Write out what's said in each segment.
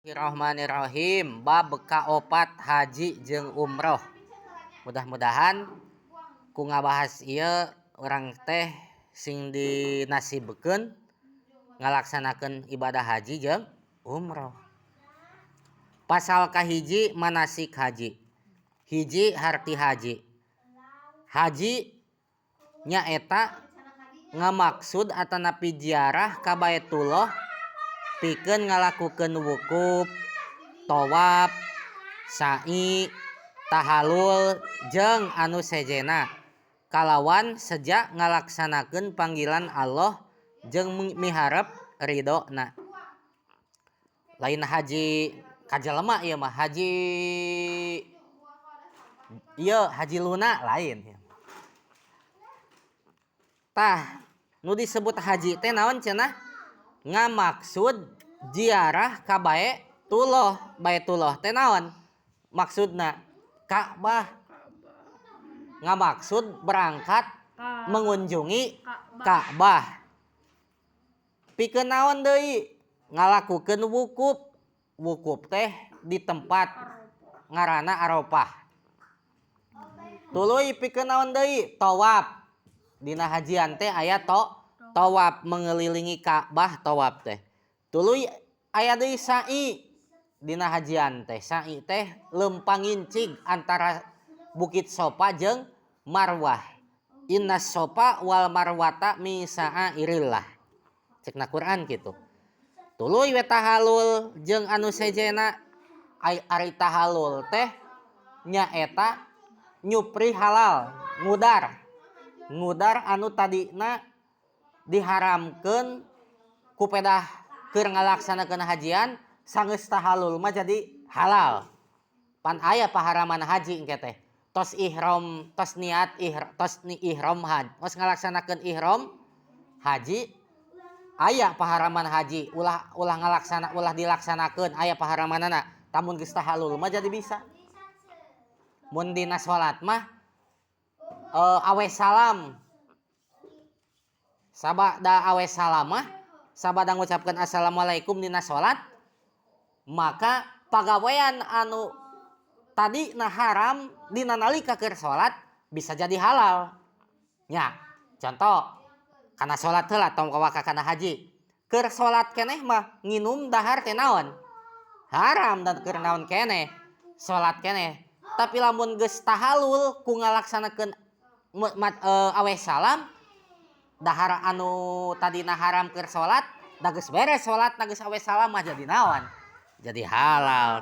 Bismillahirrahmanirrahim. Bab kaopat, haji jeung umroh. Mudah-mudahan ku ngabahas ieu urang teh sing dinasibkeun ngalaksanakeun ibadah haji jeung umroh. Pasal kahiji, manasik haji. Hiji, harti haji. Haji nyaeta ngamaksud atanapi ziarah ka Baitullah pikeun ngalakukeun wukuf, tawaf, sa'i, tahalul jeung anu sejenna kalawan seja ngalaksanakeun panggilan Allah jeung miharep ridona. Lain haji ka jelema ieu mah, haji ieu haji luna lain. Tah, nu disebut haji teh naon cenah? Ngamaksud ziarah ka Baitullah. Baitullah teh naon maksudna? Ka'bah. Ngamaksud berangkat mengunjungi Ka'bah. Pikeun naon deui? Ngalakukeun wukuf. Wukuf teh di tempat ngaranna Arafah. Tuluy pikeun naon deui? Tawaf. Dina hajian teh aya tawaf, mengelilingi Ka'bah tawaf teh. Tuluy aya deui sa'i dina hajian teh. Sa'i teh lempang ngincig antara Bukit Sofa jeung Marwah. Innas sofa wal marwata min sya'airillah. Cekna Quran kitu. Tuluy we tahalul jeung anu sejenna. Ari tahalul teh nyaeta nyupri halal, ngudar. Ngudar anu tadina diharamkeun ku pedah keur ngalaksanakeun hajian, sanggeus tahalul mah jadi halal. Pan aya paharaman haji engke teh. Tos ihram, tos niat tos ni ihram haji, tos ngalaksanakeun ihram haji, aya paharaman haji ulah ulah ngalaksana, ulah dilaksanakeun, aya paharamanana. Lamun geus tahalul mah jadi bisa. Mun dina salat mah awe salam. Sabada awe salam mah, sabada ngucapkeun assalamualaikum dina salat, maka pagawean anu tadi nah haram dina nalika keur salat bisa jadi halal. Nya, contoh kana salat heula, tong waka kana haji. Keur salat keneh mah nginum dahar teh naon? Haram, dan keur naon keneh? Salat keneh. Tapi lamun geus tahalul ku ngalaksanakeun awe salam, dahar anu tadina haram keur salat, da geus beres salat, da geus awe salam mah jadi naon? Jadi halal.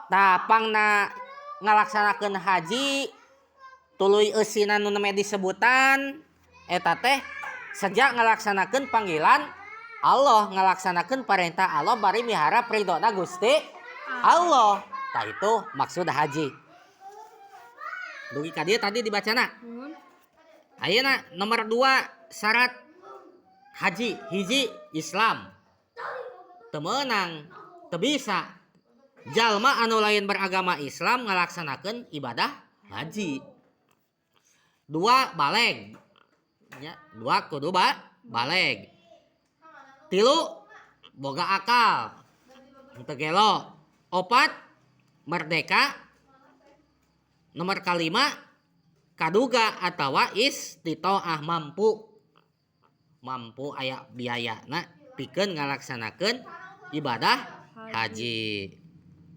Tah, pangna ngalaksanakeun haji tuluy eusina nu nembe disebutan eta teh sejak ngalaksanakeun panggilan Allah, ngalaksanakeun perintah Allah bari miharap ridhona Gusti Allah. Tah, itu maksud haji. Dugi ka dieu tadi dibacana. Ayeuna nomor 2, syarat haji. Hiji, Islam. Teu meunang, teu bisa jalma anu lain beragama Islam ngalaksanakeun ibadah haji. Dua, baleg. Nya, dua kudu baleg. Tilu, boga akal. Teu gelo. Opat, merdeka. Nomor kalima, kaduga atawa istitoah, mampu. Mampu, aya biayana pikeun ngalaksanakeun ibadah haji.